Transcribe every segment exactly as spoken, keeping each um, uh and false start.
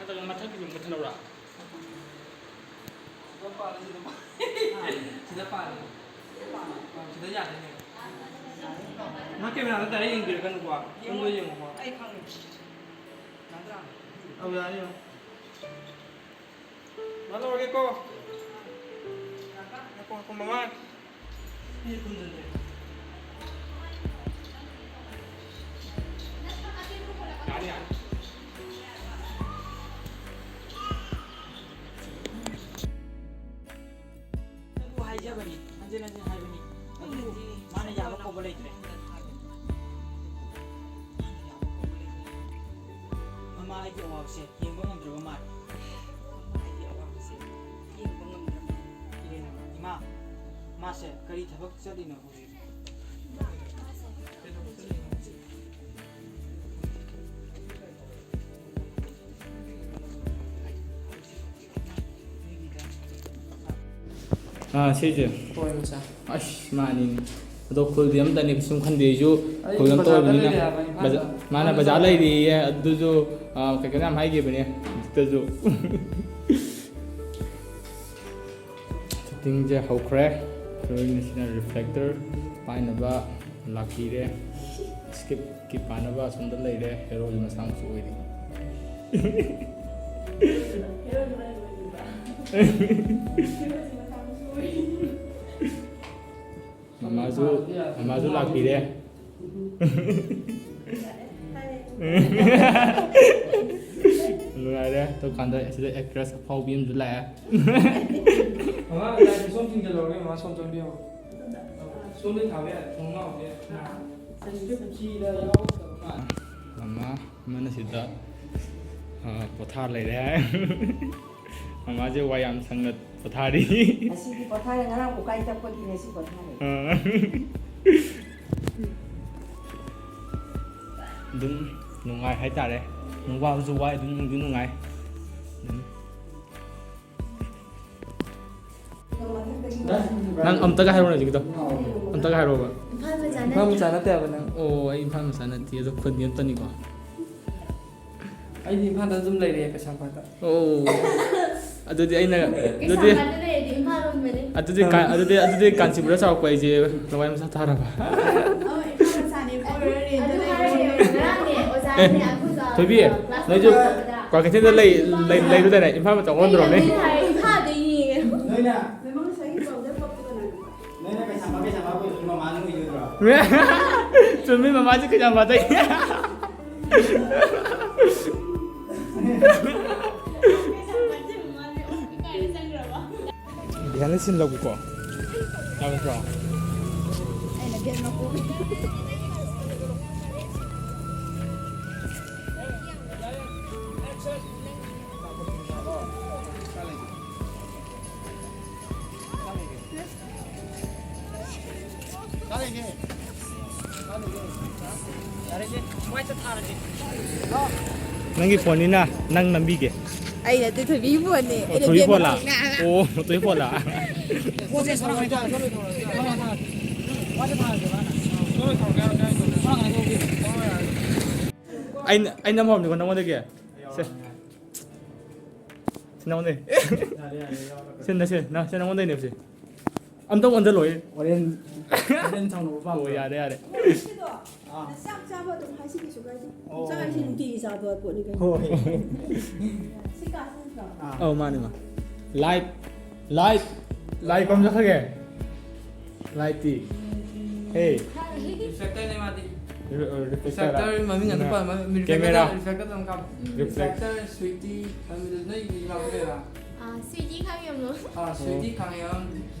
ꯅꯠꯇ꯭ꯔꯒ ꯃꯊꯛꯀꯤꯗꯨ ꯃꯨꯠꯊꯠꯂꯧꯔꯥ? ꯁꯤꯗ ꯄꯥꯜꯂꯦ, ꯁꯤꯗ ꯄꯥꯜꯂꯦ꯫ ꯁꯤꯗ ꯄꯥꯜꯂꯦ꯫ ꯑ, ꯁꯤꯗ ꯌꯥꯗꯣꯏꯅꯦ꯫ ꯃꯥ ꯀꯦꯃꯦꯔꯥꯗ ꯗꯥꯏꯔꯦꯛ ꯌꯦꯡꯕꯤꯔꯛꯀꯅꯨꯀꯣ꯫ ꯁꯣꯝꯗ ꯌꯦꯡꯉꯨꯀꯣ꯫ ꯑꯩ ꯈꯪꯉꯦ꯫ ꯌꯥꯗ꯭ꯔꯥ? ꯑꯧ, ꯌꯥꯅꯤ, ꯌꯥꯅꯤ꯫ ꯃꯥ ꯂꯧꯔꯒꯦꯀꯣ꯫ ꯉꯥꯏꯈꯣ, ꯉꯥꯏꯈꯣ, ꯃꯃꯥ꯫ ꯌꯥꯅꯤ, ꯌꯥꯅꯤ꯫ ꯑꯗꯨ ꯍꯥꯏꯖꯕꯅꯤ, ꯍꯟꯖꯤꯟ ꯍꯟꯖꯤꯟ ꯍꯥꯏꯕꯅꯤ꯫ ꯑꯗꯨ ꯃꯥꯅ ꯌꯥꯕ ꯀꯧꯕ ꯂꯩꯇ꯭ꯔꯦ꯫ ꯃꯃꯥ, ꯑꯩꯒꯤ ꯑꯋꯥꯕꯁꯦ ꯌꯦꯡꯕ ꯉꯝꯗ꯭ꯔꯕ ꯃꯥꯜꯂꯦ꯫ ꯃꯃꯥ, ꯑꯩꯒꯤ ꯑꯋꯥꯕꯁꯦ ꯌꯦꯡꯕ ꯉꯝꯗ꯭ꯔꯕ ꯃꯥꯜꯂꯦ꯫ ꯏꯃꯥ, ꯃꯥꯁꯦ ꯀꯔꯤ ꯊꯕꯛ ꯆꯠꯂꯤꯅꯣ ꯍꯧꯖꯤꯛ? ꯑꯥ, ꯁꯤꯁꯦ꯫ ꯍꯣꯏ, ꯃꯆꯥ꯫ ꯑꯁ, ꯃꯥꯅꯤꯅꯦ꯫ ꯑꯗꯣ ꯈꯨꯜꯗꯤ ꯑꯝꯇꯅꯦ ꯀꯩꯁꯨꯝ ꯈꯟꯗꯦ꯫ ꯑꯩꯁꯨ ꯑꯩ ꯈꯨꯜ ꯑꯝꯇ ꯕꯖꯥꯔꯗ ꯑꯣꯏꯕꯅꯤꯅ꯫ ꯂꯩꯔꯦ ꯍꯥꯏꯕ, ꯏꯝꯐꯥꯜꯗ꯫ ꯕꯖꯥ-, ꯃꯥꯅ ꯕꯖꯥꯔ ꯂꯩꯔꯤꯌꯦ, ꯑꯗꯨꯁꯨ, ꯑꯥ, ꯀꯩ ꯀꯩꯅꯣ ꯌꯥꯝ ꯍꯥꯏꯈꯤꯕꯅꯦ ꯍꯧꯖꯤꯛꯇꯁꯨ꯫ ꯁꯨꯇꯤꯡꯁꯦ ꯍꯧꯈ꯭ꯔꯦ꯫ ꯍꯦꯔꯣꯏꯟ ꯑꯁꯤꯅ ꯔꯤꯐ꯭ꯂꯦꯛꯇꯔ ꯄꯥꯏꯅꯕ ꯂꯥꯛꯄꯤꯔꯦ꯫ ꯁ꯭ꯀꯤꯞꯀꯤ ꯄꯥꯅꯕ ꯑꯁꯣꯝꯗ ꯂꯩꯔꯦ꯫ ꯍꯦꯔꯣꯁꯨ ꯃꯁꯥ ꯃꯛꯁꯨ ꯑꯣꯏꯔꯤ꯫ ꯃꯃꯥꯁꯨ, ꯃꯃꯥꯁꯨ ꯂꯥꯛꯄꯤꯔꯦ꯫ ꯅꯨꯡꯉꯥꯏꯔꯦ꯫ ꯑꯗꯨꯀꯥꯟꯗ ꯑꯁꯤꯗ ꯑꯦꯛꯇ꯭ꯔꯦꯁ ꯑꯐꯥꯎꯕꯤ ꯑꯃꯁꯨ ꯂꯥꯛꯑꯦ꯫ ꯃꯃꯥ, ꯂꯥꯏꯠꯇꯨ ꯁꯣꯝ ꯊꯤꯡꯖꯤꯜꯍꯧꯔꯒꯦ, ꯃꯃꯥ, ꯁꯣꯝ ꯆꯪꯕꯤꯌꯣ꯫ ꯁꯣꯝꯗ ꯊꯥꯕ ꯌꯥꯔꯦ, ꯊꯣꯡꯅꯥꯎꯁꯦ꯫ ꯁꯤꯗ ꯌꯥꯎꯗꯕ ꯃꯥꯜꯂꯦ꯫ ꯃꯃꯥ ꯑꯃꯅ ꯁꯤꯗ, ꯑ, ꯄꯣꯊꯥ ꯂꯩꯔꯦ꯫ ꯃꯃꯥꯁꯦ ꯋꯥ ꯌꯥꯝ ꯁꯪꯅ ꯄꯣꯊꯥꯔꯤ꯫ ꯉꯁꯤꯗꯤ ꯄꯣꯊꯥꯔꯦ, ꯉꯔꯥꯡ ꯎꯀꯥꯏ ꯇꯛꯄꯒꯤ ꯉꯁꯤ ꯄꯣꯊꯥꯔꯦ꯫ ꯑ꯫ ꯑꯗꯨꯝ ꯅꯨꯡꯉꯥꯏ ꯍꯥꯏꯇꯥꯔꯦ꯫ ꯋꯥꯕꯁꯨ ꯋꯥꯏ, ꯑꯗꯨꯝ ꯅꯨꯡꯁꯨ ꯅꯨꯡꯉꯥꯏ꯫ ꯑꯗꯨꯝ꯫ ꯅꯪ ꯑꯝꯇꯒ ꯍꯥꯏꯔꯛꯑꯣꯅꯦ ꯍꯧꯖꯤꯛꯀꯤꯗꯣ꯫ ꯑꯝꯇꯒ ꯍꯥꯏꯔꯛꯑꯣꯕ꯫ ꯏꯝꯐꯥꯜ ꯃꯆꯥ ꯏꯝꯐꯥꯜ ꯅꯠꯇꯦ꯫ ꯃꯆꯥ ꯅꯠꯇꯦ ꯍꯥꯏꯕ ꯅꯪ꯫ ꯑꯣ, ꯑꯩ ꯏꯝꯐꯥꯜ ꯃꯆꯥ ꯅꯠꯇꯦ, ꯑꯗꯣ ꯈꯨꯟꯗꯤ ꯑꯝꯇꯅꯤꯀꯣ꯫ ꯑꯩꯗꯤ ꯏꯝꯐꯥꯜꯗ ꯑꯗꯨꯝ ꯂꯩꯔꯦ, ꯀꯩꯁꯥꯝꯄꯥꯠꯇ꯫ ꯑꯣ꯫ ꯑꯗꯨꯗꯤ ꯑꯩꯅ, ꯑꯗꯨꯗꯤ, ꯀꯩꯁꯥꯝꯄꯥꯠꯇ ꯂꯩꯔꯗꯤ ꯏꯝꯐꯥꯜ ꯑꯣꯟꯕꯅꯦ꯫ ꯑꯗꯨꯗꯤ ꯀꯥ-, ꯑꯗꯨꯗꯤ, ꯑꯗꯨꯗꯤ ꯀꯥꯟꯆꯤꯄꯨꯔꯗ ꯆꯥꯎꯔꯛꯄ ꯑꯩꯁꯦ ꯂꯋꯥꯏ ꯃꯆꯥ ꯇꯥꯔꯕ? ꯑꯣ, ꯏꯝꯐꯥꯜ ꯃꯆꯥꯅꯦ, ꯏꯝꯐꯥꯜ ꯔꯦꯟꯇ ꯑꯗꯨ ꯂꯩꯕꯅꯦ꯫ ꯍꯥꯏꯔꯒ ꯉꯔꯥꯡꯅꯦ ꯑꯣꯖꯥꯅꯦ, ꯑꯦ, ꯑꯩꯈꯣꯏꯒ ꯊꯣꯏꯕꯤ, ꯀ꯭ꯂꯥꯁ ꯅꯣꯏꯁꯨ ꯇꯧꯕꯗ ꯀ꯭ꯋꯥꯀꯩꯊꯦꯜꯗ ꯂꯩ-, ꯂꯩ-, ꯂꯩꯔꯨꯗꯥꯏꯅꯦ? ꯏꯝꯐꯥꯜ ꯃꯆꯥ ꯑꯣꯟꯗ꯭ꯔꯣꯕꯅꯦ? ꯑꯩꯅ ꯏꯝꯐꯥꯜꯗ ꯌꯦꯡꯉꯦ꯫ ꯅꯣꯏꯅ ꯅꯣꯏꯃ ꯉꯁꯥꯏꯒꯤ powder ꯄꯛꯄꯗꯣ ꯅꯪ꯫ ꯅꯣꯏꯅ ꯀꯩꯁꯥꯝꯄꯥꯠ, ꯀꯩꯁꯥꯝꯄꯥꯠ ꯀꯧꯔꯤꯗꯨ ꯃꯃꯥꯅ ꯑꯣꯏꯗꯣꯏꯗ꯭ꯔꯣ? ꯆꯨꯝꯃꯤ, ꯃꯃꯥꯁꯦ ꯀꯩꯁꯥꯝꯄꯥꯠꯇꯩ꯫ ꯕꯤꯍꯥꯟꯅ ꯁꯤꯟ ꯂꯧꯒꯦꯀꯣ꯫ ꯌꯥꯕ ꯅꯠꯇ꯭ꯔꯣ? ꯅꯪꯒꯤ ꯐꯣꯟꯅꯤꯅ ꯅꯪ ꯅꯝꯕꯤꯒꯦ꯫ ꯑꯩ ꯅꯠꯇꯦ, ꯊꯣꯏꯕꯤꯒꯤ ꯐꯣꯟꯅꯦ꯫ ꯑꯣ, ꯑꯩꯅ ꯊꯣꯏꯕꯤ ꯒꯦꯝ ꯐꯣꯟꯂꯥ? ꯃꯈꯣꯡꯅ꯫ ꯑꯣ, ꯊꯣꯏꯕꯤ ꯐꯣꯟꯂꯥ? ꯑꯩꯅ, ꯑꯩꯅ ꯅꯝꯍꯧꯕꯅꯤꯀꯣ ꯅꯪꯉꯣꯟꯗꯒꯤ꯫ ꯁꯦ꯫ ꯁꯤ ꯅꯉꯣꯟꯗꯩ꯫ ꯁꯤ ꯅ-, ꯁꯤ ꯅ-, ꯁꯤ ꯅꯉꯣꯟꯗꯩꯅꯦꯕ ꯁꯤ꯫ ꯑꯝꯇꯪ ꯑꯣꯟꯁꯤꯜꯂꯣ, ꯑꯦ꯫ ꯍꯣꯔꯦꯟ, ꯍꯣꯔꯦꯟ ꯊꯝꯅꯕ ꯄꯥꯝꯕ꯭ꯔꯣ? ꯑꯣ, ꯌꯥꯔꯦ, ꯌꯥꯔꯦ꯫ ꯑꯥ꯫ ꯆꯥꯛ ꯆꯥꯕ ꯑꯗꯨꯝ ꯍꯥꯏꯁꯤ ꯀꯩꯁꯨ ꯀꯥꯏꯗꯦ꯫ ꯑꯣ꯫ ꯆꯥꯛ ꯍꯥꯏꯁꯤ ꯅꯨꯡꯇꯤꯒꯤ ꯆꯥꯕ ꯄꯣꯠꯅꯤ ꯀꯩꯅꯣ꯫ ꯍꯣꯏ꯫ ꯁꯤ ꯀꯥꯁꯤ ꯅꯠꯇ꯭ꯔꯣ? ꯑꯥ꯫ ꯑꯧ, ꯃꯥꯅꯦ, ꯃꯥꯅꯦ꯫ Light, light, light ꯀꯝ ꯆꯠꯈ꯭ꯔꯒꯦ? Light T. ꯍꯦ꯫ Reflector ꯅꯦ ꯃꯥꯗꯤ꯫ ꯔꯤ-, ꯑ, reflector ꯔꯥ? Reflector ꯃꯃꯤꯡ ꯑꯗꯨꯝ ꯄꯟꯕ, camera꯫ Reflector ꯑꯗꯨꯝ ꯀꯥꯞ-, reflect-, reflector, sweetie, ꯅꯣꯏꯒꯤ ꯂꯥꯛꯄ ꯀꯩꯔꯥ? ꯑꯥ, sweetie ꯈꯪꯉꯦ ꯑꯃꯨꯛ꯫ ꯑꯥ, sweetie ꯑꯣ꯫ ꯈꯪꯉꯦ ꯑꯃ,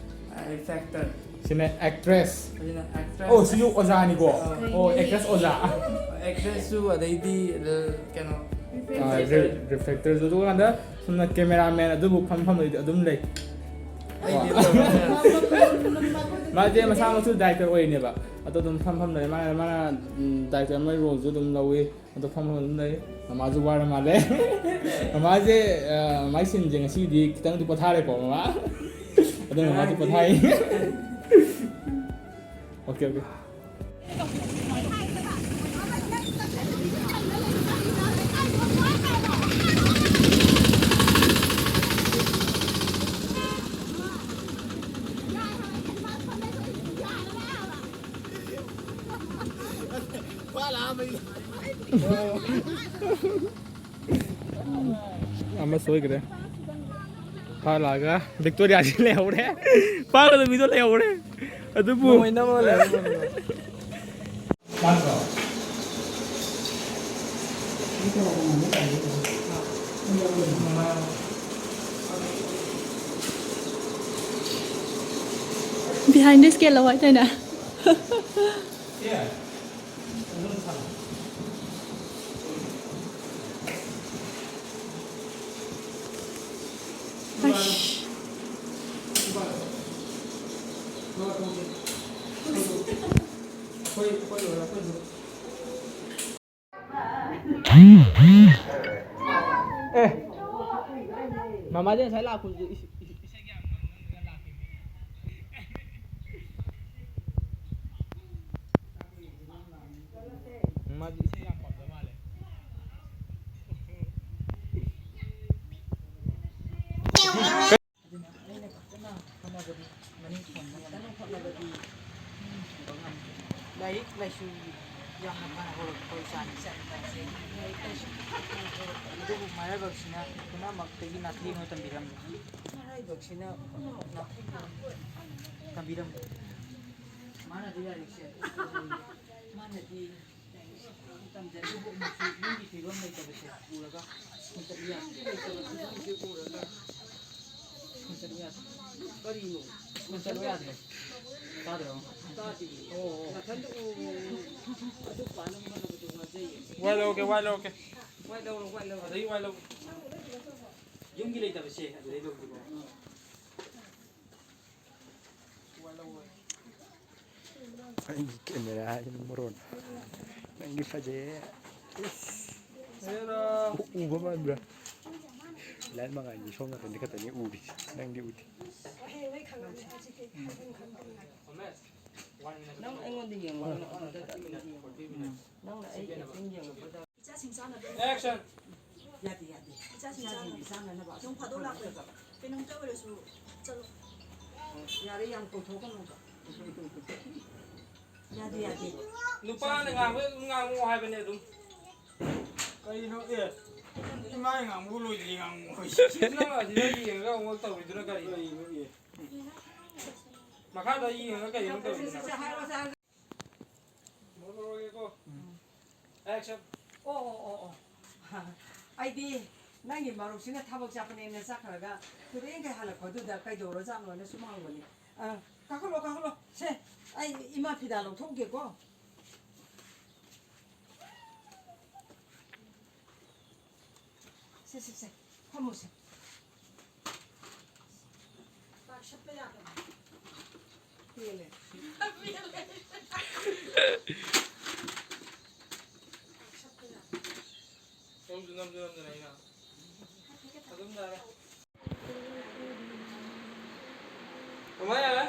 ꯑ, reflector꯫ ꯁꯤꯅ actress꯫ ꯁꯤꯅ actress꯫ ꯑꯣ, ꯁꯤꯁꯨ ꯑꯣꯖꯥꯅꯤꯀꯣ? ꯑꯥ꯫ ꯑꯣ, actress ꯑꯣꯖꯥ꯫ Actress ꯁꯨ ꯑꯗꯩꯗꯤ, ꯑ, ꯀꯩꯅꯣ꯫ ꯑꯥ, reflector꯫ Re-, reflector ꯁꯨ꯫ ꯑꯗꯨꯀꯥꯟꯗ ꯁꯨꯝꯅ cameraman ꯑꯗꯨꯕꯨ ꯐꯝ ꯐꯝ ꯂꯩꯗꯤ ꯑꯗꯨꯝ ꯂꯩ꯫ ꯑꯩꯗꯤ ꯀꯣ꯫ ꯃꯥꯁꯦ ꯃꯁꯥꯃꯛꯁꯨ director ꯑꯣꯏꯔꯤꯅꯦꯕ꯫ ꯑꯗꯣ ꯑꯗꯨꯝ ꯐꯝ ꯐꯝ ꯂꯩ꯫ ꯃꯥꯅ, ꯃꯥꯅ, ꯎꯝ, director ꯑꯃꯒꯤ role ꯁꯨ ꯑꯗꯨꯝ ꯂꯧꯋꯤ꯫ ꯑꯗꯣ ꯐꯝ ꯐꯝ ꯑꯗꯨꯝ ꯂꯩ꯫ ꯃꯃꯥꯁꯨ ꯋꯥꯔ ꯃꯥꯜꯂꯦ꯫ ꯃꯃꯥꯁꯦ, ꯑ, ꯃꯥꯏ scene ꯁꯦ ꯉꯁꯤꯗꯤ ꯈꯤꯇꯪꯗꯤ ꯄꯣꯊꯥꯔꯦꯀꯣ, ꯃꯃꯥ? ꯑꯗꯨꯅ ꯃꯃꯥꯁꯨ ꯄꯣꯊꯥꯏ꯫ Okay, okay꯫ ꯑꯃ ꯁꯣꯏꯈ꯭ꯔꯦ꯫ ꯐꯥꯂꯥꯒ ꯚꯤꯛꯇꯣꯔꯤꯌꯥꯁꯤ ꯂꯩꯍꯧꯔꯦ꯫ ꯐꯥꯒꯗꯕ ꯃꯤꯗꯣ ꯂꯩꯍꯧꯔꯦ꯫ ꯑꯗꯨꯕꯨ ꯅꯣꯡꯃꯩ ꯅꯝꯃꯒ ꯂꯩꯍꯧꯔꯦ꯫ Behind the scale ꯂꯧ ꯍꯥꯏꯇꯥꯏꯅꯦ꯫ ꯑꯁ꯫ ꯑꯦ, ꯃꯃꯥꯗꯤ ꯉꯁꯥꯏ ꯂꯥꯛꯄꯗꯨꯁꯨ ꯏꯁ-, ꯏꯁ-, ꯏꯁꯩ ꯌꯥꯝ ꯉꯪꯉꯒ ꯂꯥꯛꯈꯤꯕꯅꯤ꯫ ꯃꯥꯗꯤ ꯏꯁꯩ ꯌꯥꯝ ꯄꯥꯝꯖ ꯃꯥꯜꯂꯦ꯫ ꯑꯗꯨꯅ ꯑꯩꯅ ꯐꯖꯅ ꯍꯣꯠꯅꯕꯗꯤ ꯃꯅꯤꯡ ꯊꯣꯟꯕ ꯉꯝꯗꯦ꯫ ꯐꯖꯅ ꯍꯣꯠꯅꯕꯗꯤ ꯃꯤ ꯊꯤꯕ ꯉꯝꯗꯦ꯫ ꯂꯥꯏꯔꯤꯛ ꯂꯥꯏꯁꯨ ꯌꯥꯝꯅ ꯐꯅ ꯍꯧꯔꯛꯄ ꯏꯆꯥꯅꯤ꯫ ꯂꯥꯏꯔꯤꯛ ꯂꯥꯏꯁꯨ ꯐꯅ ꯍꯧꯔꯛꯄ꯫ ꯑꯗꯨꯕꯨ ꯃꯔꯥꯏꯕꯛꯁꯤꯅ ꯄꯨꯝꯅꯃꯛꯇꯒꯤ ꯅꯥꯊꯩꯅ ꯇꯝꯕꯤꯔꯝꯃꯤ꯫ ꯃꯔꯥꯏꯕꯛꯁꯤꯅ ꯄꯨꯝꯅꯃꯛ ꯅꯥꯊꯩꯅ ꯇꯝꯕꯤꯔꯝꯃꯤ꯫ ꯃꯥꯅꯗꯤ ꯂꯥꯏꯔꯤꯛꯁꯦ, ꯃꯥꯅꯗꯤ ꯇꯝꯖꯗꯕ ꯑꯃꯁꯨ ꯌꯨꯝꯒꯤ ꯐꯤꯕꯝ ꯂꯩꯇꯕꯁꯦ ꯎꯔꯒ ꯁ꯭ꯀꯨꯜ ꯆꯠꯂꯨ ꯌꯥꯗꯦ꯫ ꯐꯤꯕꯝꯁꯦ ꯎꯔꯒ ꯁ꯭ꯀꯨꯜ ꯆꯠꯂꯨ ꯌꯥꯗꯦ꯫ ꯀꯔꯤꯅꯣ? ꯁ꯭ꯀꯨꯜ ꯆꯠꯂꯨ ꯌꯥꯗ꯭ꯔꯦ꯫ ꯇꯥꯗ꯭ꯔꯣ? ꯇꯥꯗꯦ꯫ ꯑꯣ, ꯑꯣ꯫ ꯃꯊꯟꯇ ꯎ-, ꯑꯗꯨ ꯄꯥꯅꯕ ꯍꯣꯠꯅꯕꯗ ꯋꯥꯖꯩꯌꯦ꯫ ꯋꯥꯏ ꯂꯧꯔꯛꯀꯦ, ꯋꯥꯏ ꯂꯧꯔꯛꯀꯦ꯫ ꯋꯥꯏ ꯂꯧꯔꯣ, ꯋꯥꯏ ꯂꯧꯔꯣ꯫ ꯑꯗꯒꯤ ꯋꯥꯏ ꯂꯧꯔꯣ꯫ ꯌꯨꯝꯒꯤ ꯂꯩꯇꯕꯁꯦ ꯑꯗꯨꯗꯩ ꯂꯧꯒꯦꯀꯣ꯫ ꯑꯩꯒꯤ camera ꯍꯥꯏꯁꯤꯅ ꯃꯔꯣꯟ꯫ ꯅꯪꯒꯤ ꯐꯖꯩꯌꯦ꯫ ꯏꯁ꯫ ꯎ-, ꯎꯕ ꯃꯥꯟꯕ꯭ꯔꯥ? Light ꯃꯉꯥꯜꯒꯤ ꯁꯣꯝ ꯅꯥꯀꯟꯗ ꯈꯛꯇꯅꯤ ꯎꯔꯤꯁꯦ꯫ ꯅꯪꯗꯤ ꯎꯗꯦ꯫ ꯅꯪ ꯑꯩꯉꯣꯟꯗ ꯌꯦꯡꯉꯣ, ꯑꯩꯅ ꯑꯃꯗ ꯑꯗꯨꯝ ꯌꯦꯡꯉꯣ꯫ ꯅꯪꯅ ꯑꯩ acting ꯌꯦꯡꯉꯛꯄꯗ Action. ꯌꯥꯗꯦ, ꯌꯥꯗꯦ꯫ ꯏꯆꯥꯁꯤꯡ ꯏꯆꯥꯁꯤꯡ ꯆꯥꯅꯕ꯫ ꯆꯥꯅꯅꯕ ꯅꯣꯡ ꯐꯥꯗꯣꯛ ꯂꯥꯛꯄꯅꯤ꯫ ꯀꯩꯅꯣꯝꯇ ꯑꯣꯏꯔꯁꯨ ꯆꯠꯂꯣ꯫ ꯌꯥꯔꯦ, ꯌꯥꯝ ꯀꯧꯊꯣꯛꯀꯅꯣꯕ꯫ ꯌꯥꯗꯦ, ꯌꯥꯗꯦ꯫ ꯅꯨꯄꯥꯅ ꯉꯥꯡꯕ ꯑꯗꯨꯝ ꯉꯥꯡꯉꯨ ꯍꯥꯏꯕꯅꯦ ꯑꯗꯨꯝ꯫ ꯀꯔꯤꯅꯣ? ꯑꯦ, ꯏꯃꯥꯏ ꯉꯥꯡꯕꯨ ꯂꯣꯏꯗ꯭ꯔꯤ ꯉꯥꯡꯕꯨ꯫ ꯅꯪ ꯑꯁꯤꯗ ꯌꯦꯡꯉꯒ ꯑꯃꯨꯛ ꯇꯧꯔꯤꯗꯨꯅ ꯀꯔꯤꯅꯣ? ꯀꯔꯤꯅꯣ? ꯑꯦ꯫ ꯃꯈꯥꯗ ꯌꯦꯡꯉꯒ ꯀꯔꯤꯅꯣ ꯇꯧꯔꯤꯗꯨꯅ? ꯁꯦ, ꯁꯦ, ꯍꯥꯏꯔꯛꯑꯣ, ꯁꯦ, ꯍꯥꯏꯔꯛꯑꯣ꯫ ꯃꯣꯇꯣꯔꯋꯦꯀꯣ꯫ ꯎꯝ꯫ Action꯫ ꯑꯣ, ꯑꯣ, ꯑꯣ, ꯑꯣ꯫ ꯑꯩꯗꯤ ꯅꯪꯒꯤ ꯃꯔꯨꯞꯁꯤꯅ ꯊꯕꯛ ꯆꯠꯄꯅꯦꯅ ꯆꯠꯈ꯭ꯔꯒ ꯇꯨꯔꯦꯟꯒꯩ ꯍꯜꯂꯛꯄꯗꯨꯗ ꯀꯩꯗꯧꯔꯖꯥꯠꯅꯣꯅ ꯁꯨꯝ ꯍꯪꯕꯅꯤ꯫ ꯑ, ꯀꯥꯈꯠꯂꯣ, ꯀꯥꯈꯠꯂꯣ꯫ ꯁꯦ, ꯑꯩ ꯏꯃꯥ ꯐꯤꯗꯥ ꯂꯧꯊꯣꯛꯎꯒꯦꯀꯣ꯫ ꯁꯦ, ꯁꯦ, ꯁꯦ꯫ ꯐꯝꯃꯨꯁꯦ꯫ ꯄꯥꯛ ꯁꯠꯄ ꯌꯥꯗꯕ꯫ ꯄꯦꯜꯂꯦ꯫ ꯄꯦꯜꯂꯦ꯫ ꯄꯥꯛ ꯁꯠꯄ ꯌꯥꯗꯕ꯫ ꯅꯝꯁꯨ ꯅꯝꯁꯨ ꯅꯝꯗꯅ ꯑꯩꯅ꯫ ꯑꯗꯨꯝ ꯌꯥꯔꯦ꯫ ꯀꯃꯥꯏ ꯌꯥꯔꯦ?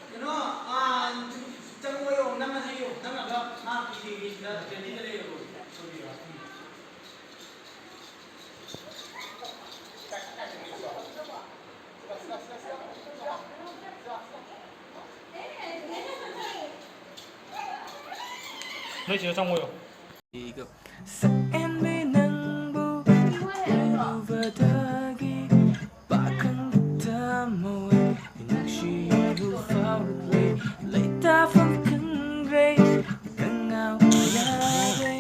ꯀꯩꯅꯣ, ꯑꯥ, ꯆꯪꯉꯣꯌꯣ, ꯅꯪꯅ ꯍꯥꯏꯌꯣ, ꯅꯪꯅꯒ ꯃꯥ ꯄꯤꯔꯤꯉꯩꯁꯤꯗ ready ꯗ ꯂꯩꯔꯣ꯫ ꯅꯣꯏ ꯆꯦꯗ ꯆꯪꯉꯣꯌꯣ꯫ ꯁꯛꯍꯦꯟꯕꯤ ꯅꯪꯕꯨ ꯎꯕꯗꯒꯤ ꯄꯥꯈꯪ ꯊꯃꯣꯏ ꯅꯨꯡꯁꯤꯕ ꯐꯥꯎꯔꯛꯂꯦ꯫ ꯂꯩꯇꯥꯐꯝ ꯈꯪꯗ꯭ꯔꯦ, ꯀꯉꯥꯎ ꯌꯥꯔꯦ꯫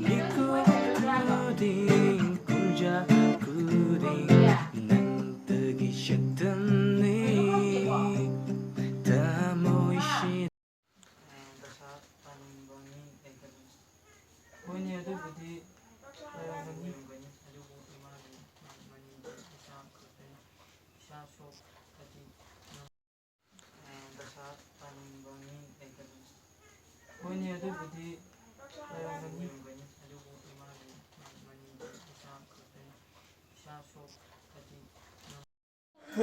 ꯃꯤꯀꯨꯞ ꯈꯨꯗꯤꯡ, ꯄꯨꯡꯖꯥ ꯈꯨꯗꯤꯡ ꯅꯪꯗꯒꯤ ꯁꯛꯇꯝꯅꯤ ꯊꯃꯣꯏꯁꯤ꯫ ꯗꯁꯥ ꯇꯥꯅꯤꯡꯕ ꯃꯤ ꯂꯩꯒꯅꯤ꯫ ꯍꯣꯏꯅꯦ, ꯑꯗꯨꯕꯨꯗꯤ ꯑꯣꯏꯔꯝꯒꯅꯤ꯫ ꯑꯗꯨꯕꯨ ꯏꯃꯥꯒꯤ ꯃꯅꯤꯡꯗ ꯏꯆꯥ ꯈꯛꯇꯅꯤ꯫ ꯏꯆꯥ ꯁꯣꯛꯂꯗꯤ ꯅꯪ, ꯑ, ꯗꯁꯥ ꯇꯥꯅꯤꯡꯕ ꯃꯤ ꯂꯩꯒꯅꯤ꯫ ꯍꯣꯏꯅꯦ, ꯑꯗꯨꯕꯨꯗꯤ ꯑꯣꯏꯔꯝꯒꯅꯤ꯫ ꯑꯗꯨꯕꯨ ꯏꯃꯥꯒꯤ ꯃꯅꯤꯡꯗ ꯏꯆꯥ ꯈꯛꯇꯅꯤ꯫ ꯏꯆꯥ ꯁꯣꯛꯂꯗꯤ ꯅꯪ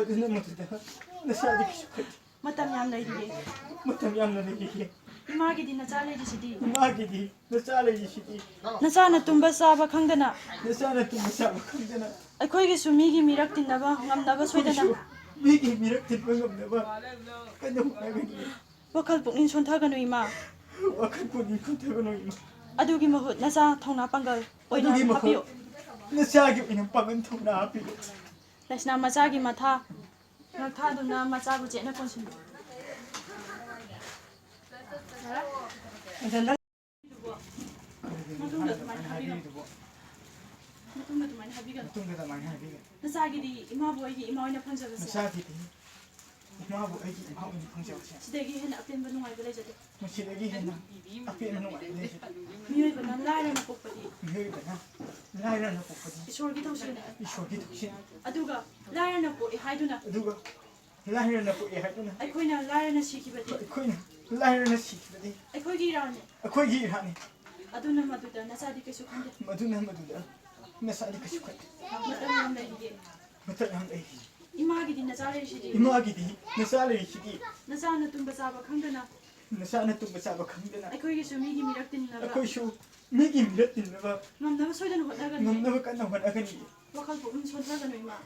ꯑꯗꯨꯅ ꯃꯗꯨꯗ ꯅꯆꯥꯗꯤ ꯀꯩꯁꯨ ꯈꯟꯗꯦ꯫ ꯃꯇꯝ ꯌꯥꯝ ꯂꯩꯔꯤꯌꯦ꯫ ꯃꯇꯝ ꯌꯥꯝꯅ ꯂꯩꯔꯤꯌꯦ꯫ ꯏꯃꯥꯒꯤꯗꯤ ꯅꯆꯥ ꯂꯩꯔꯤꯁꯤꯗꯤ꯫ ꯏꯃꯥꯒꯤꯗꯤ ꯅꯆꯥ ꯂꯩꯔꯤꯁꯤꯗꯤ꯫ ꯅꯆꯥꯅ ꯇꯨꯝꯕ ꯆꯥꯕ ꯈꯪꯗꯅ꯫ ꯅꯆꯥꯅ ꯇꯨꯝꯕ ꯆꯥꯕ ꯈꯪꯗꯅ꯫ ꯑꯩꯈꯣꯏꯒꯤꯁꯨ ꯃꯤꯒꯤ ꯃꯤꯔꯛ ꯇꯤꯟꯅꯕ ꯉꯝꯅꯕ ꯁꯣꯏꯗꯅ꯫ ꯑꯩꯈꯣꯏꯒꯤꯁꯨ ꯃꯤꯒꯤ ꯃꯤꯔꯛ ꯇꯤꯟꯕ ꯉꯝꯅꯕ ꯀꯟꯅ ꯍꯣꯠꯅꯒꯅꯤ꯫ ꯋꯥꯈꯜ ꯄꯨꯛꯅꯤꯡ ꯁꯣꯟꯊꯒꯅꯨ, ꯏꯃꯥ꯫ ꯋꯥꯈꯜ ꯄꯨꯛꯅꯤꯡ ꯁꯣꯟꯊꯒꯅꯨ, ꯏꯃꯥ꯫ ꯑꯗꯨꯒꯤ ꯃꯍꯨꯠ ꯅꯆꯥ ꯊꯧꯅꯥ ꯄꯥꯡꯒꯜ ꯑꯣꯏꯅ ꯑꯗꯨꯒꯤ ꯃꯍꯨꯠ ꯍꯥꯞꯄꯤꯌꯨ꯫ ꯅꯆꯥꯒꯤ ꯑꯣꯏꯅ ꯄꯥꯡꯒꯜ ꯊꯧꯅꯥ ꯍꯥꯞꯄꯤꯌꯨ꯫ ꯂꯩꯁꯅꯥ ꯃꯆꯥꯒꯤ ꯃꯊꯥ ꯉꯥꯛꯊꯥꯗꯨꯅ ꯃꯆꯥꯕꯨ ꯆꯦꯠꯅ ꯀꯣꯟꯁꯤꯟꯕꯤꯌꯨ꯫ ꯃꯇꯨꯡꯗ ꯑꯗꯨꯃꯥꯏꯅ ꯍꯥꯏꯕꯤꯒꯅꯨ꯫ ꯃꯇꯨꯡꯗ ꯑꯗꯨꯃꯥꯏꯅ ꯍꯥꯏꯕꯤꯒꯅꯨ꯫ ꯅꯆꯥꯒꯤꯗꯤ ꯏꯃꯥꯕꯨ ꯑꯩꯒꯤ ꯏꯃꯥ ꯑꯣꯏꯅ ꯐꯪꯖꯕꯁꯦ꯫ ꯅꯆꯥꯒꯤꯗꯤ ꯏꯃꯥꯕꯨ ꯑꯩꯒꯤ ꯏꯃꯥ ꯑꯣꯏꯅ ꯐꯪꯖꯕꯁꯦ꯫ ꯁꯤꯗꯒꯤ ꯍꯦꯟꯅ ꯑꯄꯦꯟꯕ ꯅꯨꯡꯉꯥꯏꯕ ꯂꯩꯖꯗꯦ꯫ ꯃꯁꯤꯗꯒꯤ ꯍꯦꯟꯅ ꯑꯄꯦꯟꯕ ꯅꯨꯡꯉꯥꯏꯕ ꯂꯩꯖꯗꯦ꯫ ꯃꯤꯑꯣꯏꯕꯅ ꯂꯥꯏꯔꯅ ꯄꯣꯛꯄꯗꯤ꯫ ꯃꯤꯑꯣꯏꯕꯅ ꯂꯥꯏꯔꯅ ꯄꯣꯛꯄꯗꯤ꯫ ꯏꯁꯣꯔꯒꯤ ꯊꯧꯁꯤꯜꯅꯤ꯫ ꯏꯁꯣꯔꯒꯤ ꯊꯧꯁꯤꯜꯅꯤ꯫ ꯑꯗꯨꯒ ꯂꯥꯏꯔꯅ ꯄꯣꯛꯑꯦ ꯍꯥꯏꯗꯨꯅ꯫ ꯑꯗꯨꯒ ꯂꯥꯏꯔꯅ ꯄꯣꯛꯑꯦ ꯍꯥꯏꯗꯨꯅ꯫ ꯑꯩꯈꯣꯏꯅ ꯂꯥꯏꯔꯅ ꯁꯤꯈꯤꯕꯗꯤ꯫ ꯑꯩꯈꯣꯏꯅ ꯂꯥꯏꯔꯅ ꯁꯤꯈꯤꯕꯗꯤ꯫ ꯑꯩꯈꯣꯏꯒꯤ ꯏꯔꯥꯜꯅꯤ꯫ ꯑꯩꯈꯣꯏꯒꯤ ꯏꯔꯥꯜꯅꯤ꯫ ꯑꯗꯨꯅ ꯃꯗꯨꯗ ꯅꯆꯥꯗꯤ ꯀꯩꯁꯨ ꯈꯟꯗꯦ꯫ ꯃꯗꯨꯅ ꯃꯗꯨꯗ ꯅꯆꯥꯗꯤ ꯀꯩꯁꯨ ꯈꯟꯗꯦ꯫ ꯃꯇꯝ ꯌꯥꯝ ꯂꯩꯔꯤꯌꯦ꯫ ꯃꯇꯝ ꯌꯥꯝ ꯂꯩꯔꯤ꯫ ꯏꯃꯥꯒꯤꯗꯤ ꯅꯆꯥ ꯂꯩꯔꯤꯁꯤꯗꯤ꯫ ꯏꯃꯥꯒꯤꯗꯤ ꯅꯆꯥ ꯂꯩꯔꯤꯁꯤꯗꯤ꯫ ꯅꯆꯥꯅ ꯇꯨꯝꯕ ꯆꯥꯕ ꯈꯪꯗꯅ꯫ ꯅꯆꯥꯅ ꯇꯨꯝꯕ ꯆꯥꯕ ꯈꯪꯗꯅ꯫ ꯑꯩꯈꯣꯏꯒꯤꯁꯨ ꯃꯤꯒꯤ ꯃꯤꯔꯛ ꯇꯤꯟꯅꯕ꯫ ꯑꯩꯈꯣꯏꯁꯨ ꯃꯤꯒꯤ ꯃꯤꯔꯛ ꯇꯤꯟꯅꯕ꯫ ꯉꯝꯅꯕ ꯁꯣꯏꯗꯅ ꯍꯣꯠꯅꯒꯅꯤ꯫ ꯉꯝꯅꯕ ꯀꯟꯅ ꯍꯣꯠꯅꯒꯅꯤ꯫ ꯋꯥꯈꯜ ꯄꯨꯛꯅꯤꯡ ꯁꯣꯟꯊꯒꯅꯨ, ꯏꯃꯥ꯫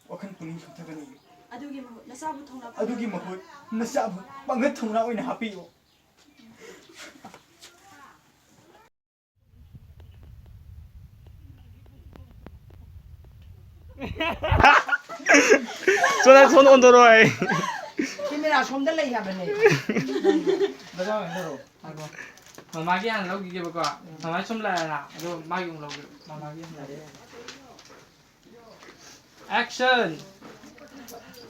ꯋꯥꯈꯜ ꯄꯨꯛꯅꯤꯡ ꯁꯣꯟꯊꯒꯅꯨ꯫ ꯑꯗꯨꯒꯤ ꯃꯍꯨꯠ ꯅꯆꯥꯕꯨ ꯊꯧꯅꯥ ꯐꯅ ꯑꯗꯨꯒꯤ ꯃꯍꯨꯠ ꯅꯆꯥꯕꯨ ꯄꯥꯡꯒꯜ ꯊꯧꯅꯥ ꯑꯣꯏꯅ ꯍꯥꯞꯄꯤꯌꯨ꯫ ꯁꯣꯝꯗ ꯐꯣꯟ ꯑꯣꯟꯊꯣꯔꯛꯑꯣ ꯑꯩ꯫ ꯀꯦꯃꯦꯔꯥ ꯁꯣꯝꯗ ꯂꯩ ꯍꯥꯏꯕꯅꯦ꯫ ꯕꯖꯥꯔ ꯑꯣꯏꯅ ꯂꯧꯔꯣ꯫ ꯃꯃꯥꯒꯤ ꯍꯥꯟꯅ ꯂꯧꯈꯤꯒꯦꯕꯀꯣ꯫ ꯃꯃꯥꯒꯤ ꯁꯨꯝ ꯂꯥꯛꯑꯦꯅ꯫ ꯑꯗꯣ ꯃꯥꯒꯤ ꯑꯃꯨꯛ ꯂꯧꯒꯦ꯫ ꯃꯃꯥꯒꯤ ꯍꯥꯟꯅ ꯂꯧꯒꯦ꯫ Action!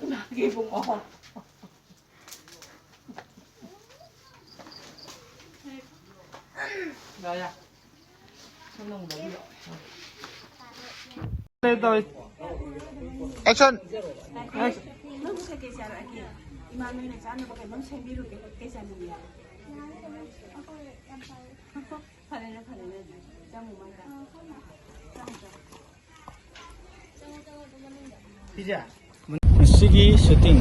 ꯏꯃꯥꯒꯤ ꯏꯕꯨꯡꯉꯣ꯫ ꯌꯥ, ꯌꯥ꯫ Action! ꯅꯪꯕꯨ ꯀꯩꯀꯩ ꯆꯥꯔꯛꯑꯒꯦ? ꯏꯃꯥ ꯅꯣꯏꯅ ꯆꯥꯅꯕ ꯀꯩꯅꯣꯝ ꯁꯦꯝꯕꯤꯔꯨꯒꯦ꯫ ꯀꯩ ꯆꯥꯅꯤꯡꯒꯦ? ꯐꯔꯦꯅꯦ, ꯐꯔꯦꯅꯦ꯫ ꯆꯪꯉꯨ ꯃꯥꯡꯗ꯫ ꯆꯪꯉꯨ, ꯆꯪꯉꯨ꯫ ꯉꯁꯤꯒꯤ shooting꯫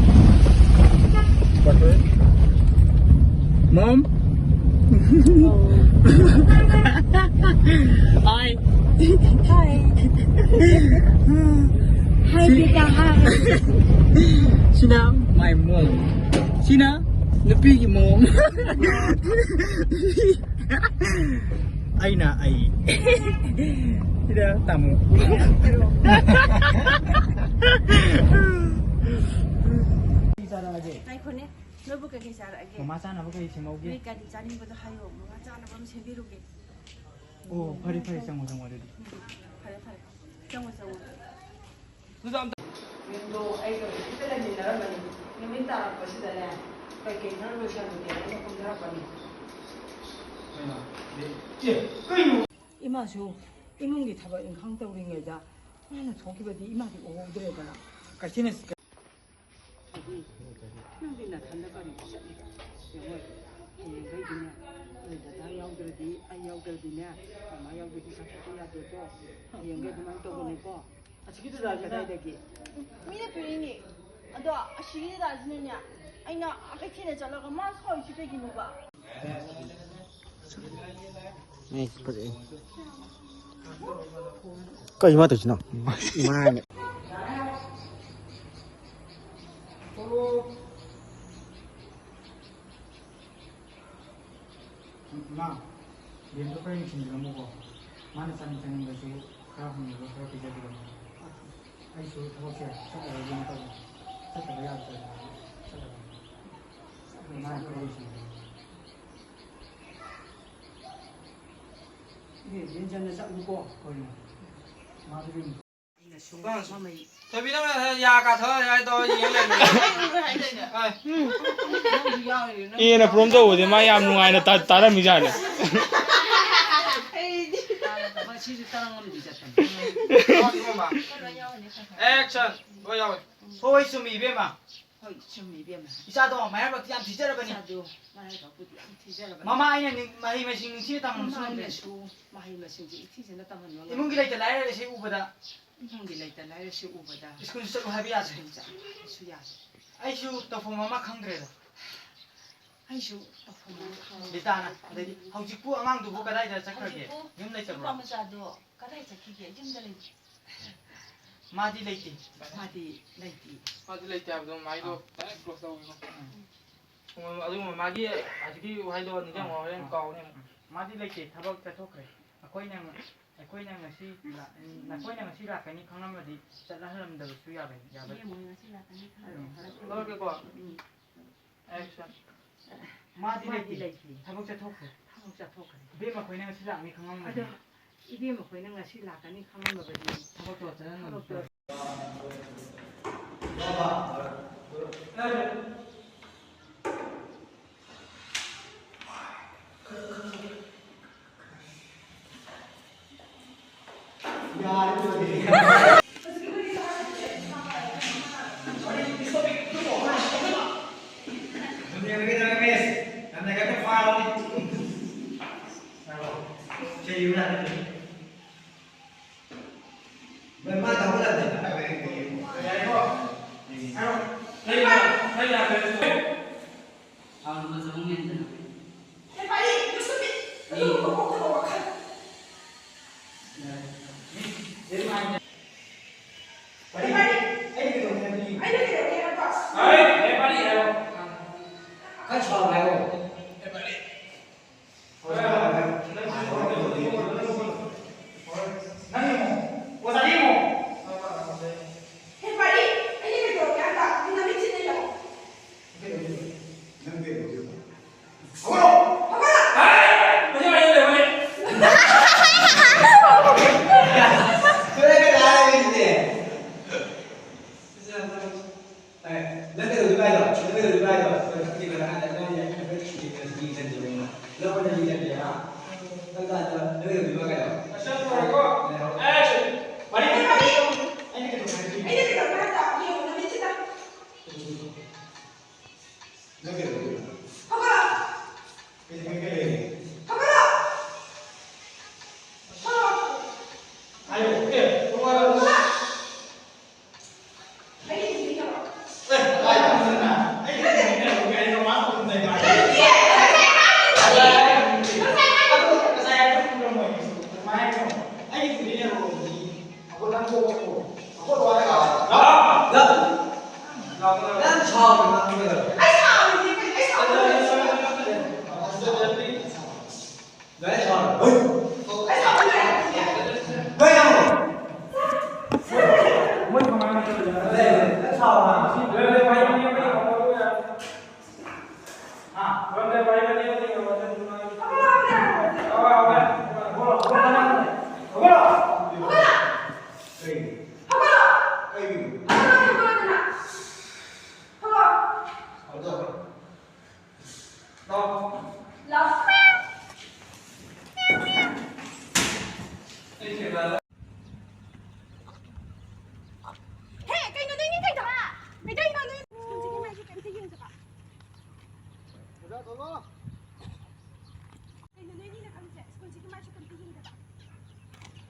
Mom? Hi. Hi. Hi, Pika, hi. Sina, my mom. Sina? ꯅꯨꯄꯤꯒꯤ ꯃꯑꯣꯡ꯫ ꯑꯩꯅ ꯑꯩ꯫ ꯁꯤꯗ ꯇꯥꯃꯣ꯫ ꯀꯔꯤ ꯆꯥꯔꯛꯑꯒꯦ? ꯉꯥꯏꯈꯣꯅꯦ, ꯅꯣꯏꯕꯨ ꯀꯩꯀꯩ ꯆꯥꯔꯛꯑꯒꯦ? ꯃꯃꯥ ꯆꯥꯅꯕ ꯀꯩ ꯁꯦꯝꯍꯧꯒꯦ? ꯅꯣꯏ ꯀꯔꯤ ꯆꯥꯅꯤꯡꯕꯗꯣ ꯍꯥꯏꯌꯣ, ꯃꯃꯥ ꯆꯥꯅꯕ ꯑꯃ ꯁꯦꯝꯕꯤꯔꯨꯒꯦ꯫ ꯑꯣ, ꯐꯔꯦ, ꯐꯔꯦ, ꯆꯪꯉꯣ, ꯆꯪꯉꯣ, ꯑꯗꯨꯗꯤ꯫ ꯐꯔꯦ, ꯐꯔꯦ꯫ ꯆꯪꯉꯣ, ꯆꯪꯉꯣ꯫ ꯃꯦꯝꯗꯣ ꯑꯩꯒ ꯍꯧꯖꯤꯛꯇ ꯂꯩꯃꯤꯟꯅꯔꯝꯕꯅꯤ꯫ ꯅꯨꯃꯤꯠ ꯇꯥꯔꯛꯄꯁꯤꯗꯅꯦ, ꯀꯩꯀꯩ ꯈꯔ ꯂꯣꯏꯁꯜꯂꯨꯒꯦ ꯍꯥꯏꯅ ꯀꯨꯝꯊꯔꯛꯄꯅꯤ꯫ ꯏꯃꯥꯁꯨ ꯏꯃꯨꯡꯒꯤ ꯊꯕꯛ ꯏꯪꯈꯥꯡ ꯇꯧꯔꯤꯉꯩꯗ ꯃꯥꯅ ꯊꯣꯛꯈꯤꯕꯗꯤ ꯏꯃꯥꯗꯤ ꯎꯍꯧꯗ꯭ꯔꯦꯗꯅ꯫ ꯀꯩꯊꯦꯜ ꯑꯁꯤ ꯅꯪꯗꯤ ꯅꯊꯟꯗ ꯀꯔꯤꯒꯤ ꯆꯠꯂꯤꯕ? ꯌꯦꯡꯉꯣ, ꯍꯌꯦꯡꯈꯩꯗꯤꯅꯦ, ꯅꯣꯏ ꯗꯗꯥ ꯌꯥꯎꯗ꯭ꯔꯗꯤ, ꯑꯩ ꯌꯥꯎꯗ꯭ꯔꯗꯤꯅꯦ, ꯃꯃꯥ ꯌꯥꯎꯗ꯭ꯔꯗꯤ ꯆꯠꯄ ꯌꯥꯗꯦꯀꯣ꯫ ꯍꯌꯦꯡꯈꯩ ꯑꯗꯨꯃꯥꯏꯅ ꯇꯧꯒꯅꯨꯀꯣ꯫ ꯑꯁꯤꯒꯤ ꯗꯗꯥꯁꯤꯅ ꯀꯗꯥꯏꯗꯒꯤ? ꯃꯤꯅ ꯄꯤꯔꯤꯅꯦ꯫ ꯑꯗꯣ ꯑꯁꯤꯒꯤ ꯗꯗꯥꯁꯤꯅꯅꯦ, ꯑꯩꯅ ꯑꯥ ꯀꯩꯊꯦꯜꯗ ꯆꯠꯂꯒ ꯃꯥ ꯁꯥꯎꯔꯤꯁꯤ ꯀꯩꯒꯤꯅꯣꯕ? ꯑꯦ, ꯐꯖꯩ꯫ ꯀꯩ ꯃꯥ ꯇꯧꯏꯁꯤꯅ? ꯃꯥꯅꯦ꯫ ꯏꯃꯥ, ꯕꯦꯝꯗꯣ ꯈꯔ ꯌꯦꯡꯁꯤꯟꯕꯤꯔꯝꯃꯨꯀꯣ꯫ ꯃꯥꯅ ꯆꯥꯅꯤꯡ ꯆꯥꯅꯤꯡꯕꯁꯨ ꯈꯔ ꯍꯪꯅꯤꯡꯕ ꯈꯔ ꯄꯤꯖꯕꯤꯔꯝꯃꯨ꯫ ꯑꯩꯁꯨ ꯊꯕꯛꯁꯦ ꯆꯠꯂꯔꯣꯏꯒꯦꯅ ꯇꯧꯕꯅꯤ꯫ ꯆꯠꯇꯕ ꯌꯥꯗ꯭ꯔꯦ꯫ ꯆꯠꯂꯔꯣꯏ꯫ ꯃꯥꯅ ꯈꯔ ꯌꯦꯡꯁꯤꯟꯕꯤꯔꯝꯃꯨ꯫ ꯏꯅꯦ, ꯌꯦꯡꯁꯤꯟꯅ ꯆꯠꯂꯨꯀꯣ꯫ ꯍꯣꯏ, ꯏꯃꯥ꯫ ꯃꯥꯗꯨ ꯑꯩꯅ ꯁꯨꯝ ꯃꯃꯩ ꯊꯣꯏꯕꯤ, ꯅꯪꯅ ꯌꯥ ꯀꯥꯊꯣꯛꯑ ꯍꯥꯏꯗꯣ ꯌꯦꯡ ꯂꯩꯕ꯫ ꯍꯣꯏ꯫ ꯅꯪꯁꯨ ꯌꯥꯎꯔꯤꯔꯣ? ꯅꯪ ꯏꯍꯦꯟꯅ ꯄ꯭ꯔꯣꯝ ꯇꯧꯕꯁꯦ ꯃꯥ ꯌꯥꯝ ꯅꯨꯡꯉꯥꯏꯅ ꯇꯥ-, ꯇꯥꯔꯝꯃꯤꯖꯥꯠꯅꯤ꯫ ꯑꯩꯗꯤ꯫ ꯃꯁꯤꯁꯨ ꯇꯔꯪ ꯑꯃꯗꯤ ꯆꯠꯄꯅꯤ꯫ ꯌꯥꯎꯔꯤ, ꯏꯃꯥ꯫ ꯑꯦꯛꯁꯟ꯫ ꯍꯣꯏ, ꯌꯥꯎꯔꯤ꯫ ꯍꯣꯏ, ꯆꯨꯝꯃꯤ, ꯏꯕꯦꯝꯃ꯫ ꯍꯣꯏ, ꯆꯨꯝꯃꯤ, ꯏꯕꯦꯝꯃ꯫ ꯏꯆꯥꯗꯣ ꯃꯔꯥꯏꯕꯛꯇꯤ ꯌꯥꯝ ꯊꯤꯖꯔꯕꯅꯤ꯫ ꯏꯆꯥꯗꯣ ꯃꯔꯥꯏꯕꯛꯄꯨꯗꯤ ꯌꯥꯝ ꯊꯤꯖꯔꯕꯅꯤ꯫ ꯃꯃꯥ ꯑꯩꯅ ꯅꯤꯡ-, ꯃꯍꯩ ꯃꯁꯤꯡ ꯅꯤꯡꯊꯤꯅ ꯇꯝꯍꯟꯕꯁꯨ ꯉꯝꯗ꯭ꯔꯦ꯫ ꯃꯃꯥꯅꯁꯨ ꯃꯍꯩ ꯃꯁꯤꯡꯁꯦ ꯏꯊꯤꯖꯅ ꯇꯝꯍꯟꯕ ꯉꯝꯗ꯭ꯔꯦ꯫ ꯏꯃꯨꯡꯒꯤ ꯂꯩꯇ ꯂꯥꯏꯔ ꯑꯁꯤ ꯎꯕꯗ ꯏꯃꯨꯡꯒꯤ ꯂꯩꯇ ꯂꯥꯏꯔꯁꯤ ꯎꯕꯗ ꯁ꯭ꯀꯨꯜ ꯆꯠꯂꯨ ꯍꯥꯏꯕ ꯌꯥꯗ꯭ꯔꯦ꯫ ꯁ꯭ꯀꯨꯜ ꯆꯠꯂꯨ ꯍꯥꯏꯕꯁꯨ ꯌꯥꯗ꯭ꯔꯦ꯫ ꯑꯩꯁꯨ ꯇꯧꯐꯝ ꯑꯃ ꯈꯪꯗ꯭ꯔꯦꯗ꯫ ꯑꯩꯁꯨ ꯇꯧꯐꯝ ꯑꯃ ꯈꯪꯗ꯭ꯔꯦ꯫ ꯂꯤꯇꯥꯅ, ꯑꯗꯩꯗꯤ ꯍꯧꯖꯤꯛꯄꯨ ꯑꯉꯥꯡꯗꯨꯕꯨ ꯀꯗꯥꯏꯗ ꯆꯠꯈ꯭ꯔꯒꯦ? ꯍꯧꯖꯤꯛꯄꯨ ꯌꯨꯝ ꯂꯩꯇꯕ꯭ꯔꯣ? ꯅꯨꯄꯥ ꯃꯆꯥꯗꯣ ꯀꯗꯥꯏ ꯆꯠꯈꯤꯒꯦ? ꯌꯨꯝꯗ ꯂꯩꯕ꯭ꯔꯣ? ꯃꯥꯗꯤ ꯂꯩꯇꯦ꯫ ꯃꯥꯗꯤ ꯂꯩꯇꯦ꯫ ꯃꯥꯗꯤ ꯂꯩꯇꯦ ꯍꯥꯏꯕꯗꯣ ꯃꯥꯏꯗꯣ ꯑꯥ꯫ ꯗꯥꯏꯔꯦꯛ ꯀ꯭ꯂꯣꯖ ꯇꯧꯋꯦꯕ꯫ ꯎꯝ꯫ ꯑꯗꯨꯒꯨꯝꯕ ꯃꯥꯒꯤ ꯍꯧꯖꯤꯛꯀꯤ ꯋꯥꯍꯩꯗꯣ ꯅꯤꯡꯁꯤꯡꯉꯣ, ꯍꯣꯔꯦꯟ ꯀꯥꯎꯅꯤ ꯑꯃꯨꯛ꯫ ꯃꯥꯗꯤ ꯂꯩꯇꯦ, ꯊꯕꯛ ꯆꯠꯊꯣꯛꯈ꯭ꯔꯦ꯫ ꯑꯩꯈꯣꯏꯅ, ꯑꯩꯈꯣꯏꯅ ꯉꯁꯤ ꯂꯥꯛ-, ꯅꯈꯣꯏꯅ ꯉꯁꯤ ꯂꯥꯛꯀꯅꯤ ꯈꯪꯂꯝꯃꯗꯤ ꯆꯠꯍꯜꯂꯝꯗꯕꯁꯨ ꯌꯥꯕꯅꯤ, ꯌꯥꯕꯅꯤ꯫ ꯏꯕꯦꯝꯃ ꯍꯣꯏ ꯉꯁꯤ ꯂꯥꯛꯀꯅꯤ ꯈꯪꯂꯝꯃꯗꯤ꯫ ꯂꯧꯔꯒꯦꯀꯣ? ꯎꯝ꯫ Action꯫ ꯃꯥꯗꯤ ꯃꯥꯗꯤ ꯂꯩꯇꯦ꯫ ꯂꯩꯇꯦ꯫ ꯊꯕꯛ ꯆꯠꯊꯣꯛꯈ꯭ꯔꯦ꯫ ꯊꯕꯛ ꯆꯠꯊꯣꯛꯈ꯭ꯔꯦ꯫ ꯏꯕꯦꯝꯃ ꯈꯣꯏꯅ ꯉꯁꯤ ꯂꯥꯛꯅꯤ ꯈꯪꯂꯝꯃꯗꯤ꯫ ꯑꯗꯣ ꯏꯕꯦꯝꯃ ꯈꯣꯏꯅ ꯉꯁꯤ ꯂꯥꯛꯀꯅꯤ ꯈꯪꯂꯝꯃꯕꯗꯤ ꯊꯕꯛꯇꯣ ꯆꯠꯍꯜꯂꯝꯗꯕꯁꯨ ꯊꯕꯛꯇꯣ ꯌꯥꯕꯅꯤ꯫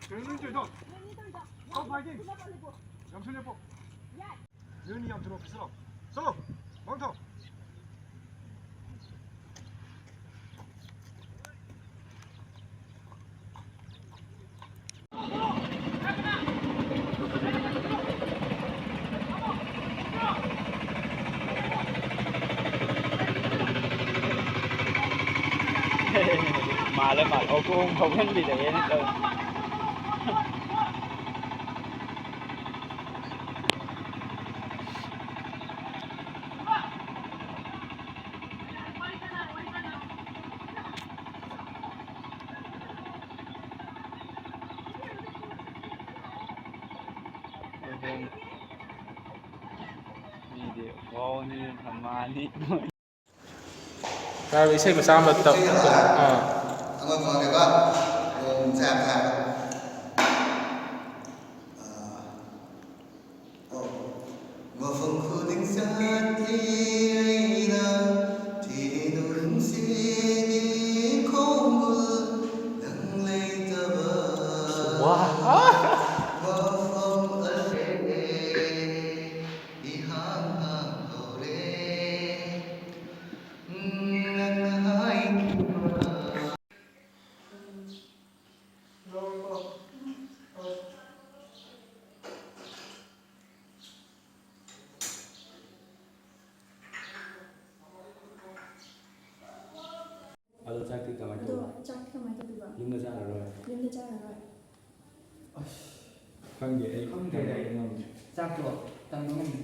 ꯀꯩꯅꯣ ꯅꯣꯏ ꯇꯧꯔꯤꯗꯣ? ꯀꯥꯎ ꯐꯥꯏꯗꯤ꯫ ꯌꯥꯝ ꯊꯨꯅ ꯂꯦꯞꯄꯣ꯫ ꯅꯣꯏ ꯑꯅꯤ ꯌꯥꯝ ꯊꯨꯅ ꯑꯣꯐꯤꯁ ꯂꯥꯛꯑꯣ꯫ ꯆꯠꯂꯣ꯫ ꯃꯥꯡ ꯊꯥꯎ꯫ ꯃꯥꯜꯂꯦ, ꯃꯥꯜꯂꯦ꯫ ꯑꯣ, ꯈꯣꯡ ꯐꯥꯎꯍꯟꯕꯤꯔꯛꯑꯦꯅ ꯇꯧꯔꯤ꯫ ꯃꯤꯗꯤ ꯋꯥꯎꯅꯤ, ꯊꯝꯃꯛꯑꯅꯤ꯫ ꯁꯥꯔ, ꯏꯁꯩ ꯃꯆꯥ ꯑꯃ ꯇꯧ-, ꯑꯥ꯫ ꯑꯃ ꯇꯧꯔꯒꯦꯀꯣ꯫ ꯎꯝ, ꯆꯥ, ꯆꯥ꯫ ꯑꯥ, ꯑꯣ꯫ ꯃꯐꯝ ꯈꯨꯗꯤꯡ ꯆꯠꯂꯤ ꯑꯩꯅ, ꯊꯤꯔꯤꯅꯨ ꯅꯨꯡꯁꯤꯒꯤ ꯈꯣꯡꯒꯨꯜ, ꯅꯪ ꯂꯩꯇꯕ ꯋꯥ꯫ ꯃꯐꯝ ꯑꯁꯤꯗ ꯏꯍꯥꯡ ꯍꯥꯡꯍꯧꯔꯦ꯫ ꯅꯪꯅ ꯍꯥꯏꯈꯤꯕ꯫ ꯑꯗꯣ ꯆꯥꯛꯇꯤ ꯀꯃꯥꯏꯅ ꯑꯗꯣ ꯇꯧꯕ? ꯆꯥꯛꯇꯤ ꯀꯃꯥꯏꯅ ꯇꯧꯗꯣꯏꯕ? ꯌꯨꯝꯗ ꯆꯥꯔꯔꯣꯏ? ꯌꯨꯝꯗ ꯆꯥꯔꯔꯣꯏ꯫ ꯑꯁ, ꯈꯪꯗꯦ, ꯑꯩ ꯈꯪꯗꯦ꯫ ꯇꯝꯕ ꯉꯝꯗꯦ꯫ ꯆꯥꯛꯇꯣ ꯇꯝꯕ ꯉꯝꯗꯦ꯫